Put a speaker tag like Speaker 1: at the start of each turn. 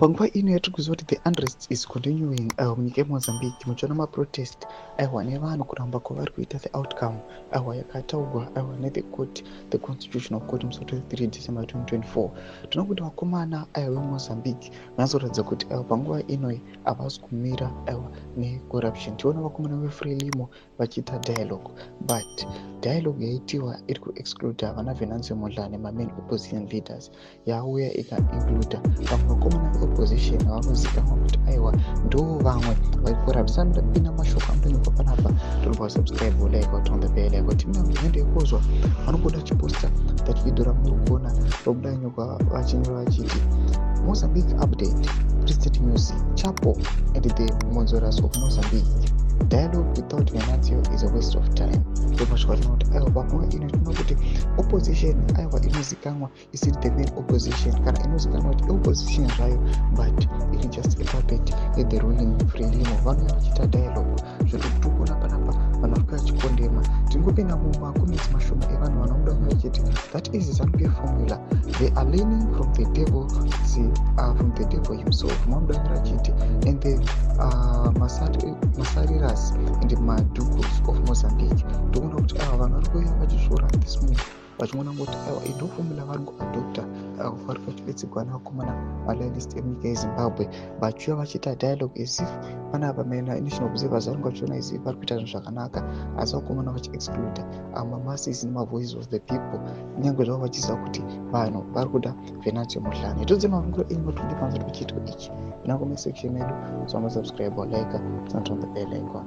Speaker 1: Panguva ino yatiri kuziva kuti the unrest is continuing munyika yeMozambique, muchiona maprotest, aiwa, nevanhu kuramba kwavari kuita the outcome, aiwa, yakataurwa, aiwa, nethe court, the Constitutional Court, musi wa23 December 2024. Tinoona kuti vakomana, aiwa, veMozambique vanyatsoratidza kuti, aiwa, panguva inoi havasi kumira, aiwa, necorruption. Tiona vakomana veFrelimo vachiita dialogue, but dialogue yaitiwa iri kuexcluda vana Venancio Mondlane, mamain opposition leaders. Yauya ikaincluda vamwe vakomana veopposition vanozikanwa kuti, aiwa, ndo vamwe vaikorrupt. Sandapinda mashoko anonyorwa panapa, torobva subscribe, like, turn the bell icon. Timina mhende yekozwa vanobuda achiposta that video ramuri kuona robuda nyorwa vachinyora vachiti, "Mozambique update: President Nyusi, Chapo and the Mwonzoras of Mozambique. Dialogue without Venancio is a waste of time." Ndopasvika tinoona kuti, aiwa, panguva ino tinoona kuti opposition, aiwa, inozikanwa isiri the main opposition, kana inozikanwa kuti opposition zvayo, but iri just a puppet yethe ruling Frelimo, vanouya vachiita dialogue. Zvekuti tiri kuona panapa vanhu vari kuya vachikondema. Tingopinda mumacomments mashoma evanhu vanobuda kuya vachiti, "That is ZANU PF formula. They are learning from the devil, see, from the devil himself." Mamuda kunyora achiti, "And the Masariras and Madugos of Mozambique." Toona kuti ava vanhu vari kuuya vachisvora this move, vachiona kuti, aiwa, ndo formula vari kuadopta. Vari vachibetserwa nevakomana maloyalist emunyika yeZimbabwe, vachiuya vachiita dialogue as if panapa national observers vanenge vachiona as if vari kuita zvinhu zvakanaka, asi vakomana vachiexcluda mamasses nemavoices of the people, kunyange zvavo vachiziva kuti vanhu vari kuda Venancio Mondlane. Todze mafungiro enyu matonde pamusoro pechiitiko ichi ina comment section medu. Samba subscribe, like, turn on the bell icon.